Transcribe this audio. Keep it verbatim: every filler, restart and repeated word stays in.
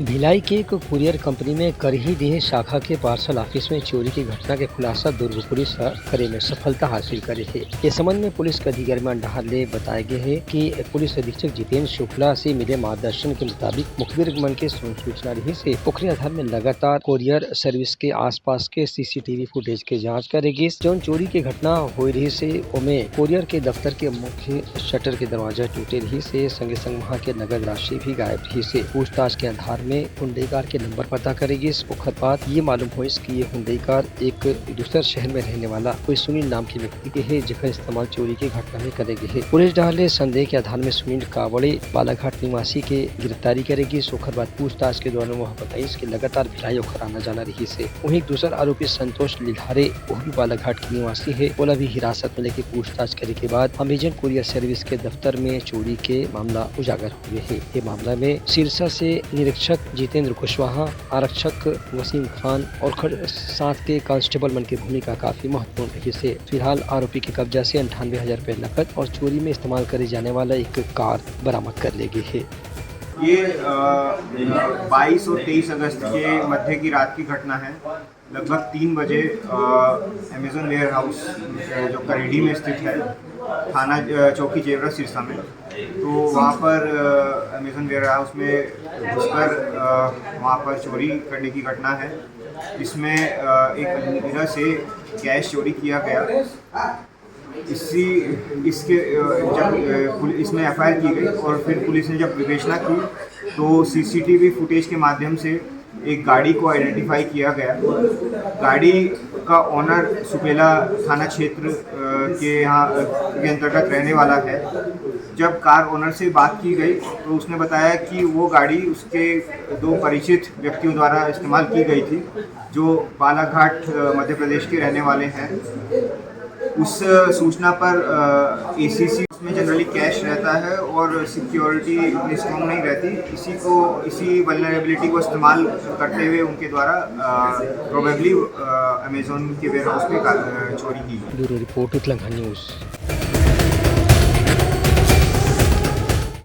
भिलाई के एक courier company में करही डीह शाखा के पार्सल ऑफिस में चोरी के घटना के खुलासा दुर्ग पुलिस ह करे में सफलता हासिल करे हे। ए संबंध में पुलिस के अधिकारी मन डहार ले बताए गे हे कि पुलिस अधीक्षक जितेंद्र शुक्ला से मिले मार्गदर्शन के मुताबिक मुखबिर मन के सूचना रिहिस हे, ओखरे आधार में लगातार कुरियर सर्विस के आसपास के सीसीटीवी फुटेज के जांच करे गिस। जौन चोरी के घटना होए रिहिस हे, ओमे कुरियर के दफ्तर के मुख्य शटर के दरवाजा टूटे रिहिस हे, संगे संग वहां के नगद राशि भी गायब रिहिस हे। पूछताछ के आधार में हुंडई कार के नंबर पता करे गिस। ओखर बाद ये मालूम होइस कि ये हुंडई कार एक दूसर शहर में रहने वाला कोई सुनील नाम के व्यक्ति के हे, जेकर इस्तेमाल चोरी के घटना में करे गे हे। पुलिस डहार ले संदेह के आधार में सुनील कावड़े बालाघाट निवासी के गिरफ्तारी करे गिस। ओखर बाद पूछताछ के दौरान वह बताइस कि लगातार भिलाई ओखर आना जाना रिहिस हे। वहीं दूसर आरोपी संतोष लिल्हारे, वो भी बालाघाट के निवासी हे, ओला भी हिरासत में लेके पूछताछ करे के बाद अमेजन कुरियर सर्विस के दफ्तर में चोरी के मामला उजागर हुए हे। ये मामला में सिरसा से निरीक्षक जितेंद्र कुशवाहा, आरक्षक वसीम खान और खड़-, साथ के कांस्टेबल मन के भूमिका काफी महत्वपूर्ण रहिस हे। फिलहाल आरोपी के कब्जा से अंठानवे हजार रुपए नकद और चोरी में इस्तेमाल करे जाने वाला एक कार बरामद कर ले गे हे। ये, अ, बाईस और तेईस अगस्त के मध्य की रात की घटना है। लगभग तीन बजे, अ, अमेजन वेयर हाउस, अ, जो करेडी में स्थित है, थाना, अ, चौकी जेवरा सिरसा में, तो वहाँ पर, अ, अमेजन वेयर हाउस में घुसकर, अ, वहाँ पर चोरी करने की घटना है। इसमें, अ, एक अलमीरा से कैश चोरी किया गया। इसी, इसके, अ, जब, अ, पुलि-, इसमें एफआईआर की गई और फिर पुलिस ने जब विवेचना की, तो सीसीटीवी फुटेज के माध्यम से एक गाड़ी को आइडेंटिफाई किया गया। गाड़ी का ओनर सुपेला थाना क्षेत्र, अ, के यहाँ, अ, के अंतर्गत रहने वाला है। जब कार ओनर से बात की गई, तो उसने बताया कि वो गाड़ी उसके दो परिचित व्यक्तियों द्वारा इस्तेमाल की गई थी, जो बालाघाट, अ, मध्य प्रदेश के रहने वाले हैं। उस सूचना पर, अ, एसीसी में जनरली कैश रहता है और सिक्योरिटी इतनी स्ट्रॉन्ग नहीं रहती। इसी को, इसी वल्नरेबिलिटी को इस्तेमाल करते हुए उनके द्वारा, अ, प्रोबेबली, अ, अमेजोन के वेयर हाउस में का-, अ, चोरी की गई। Bureau report, Utlangha news.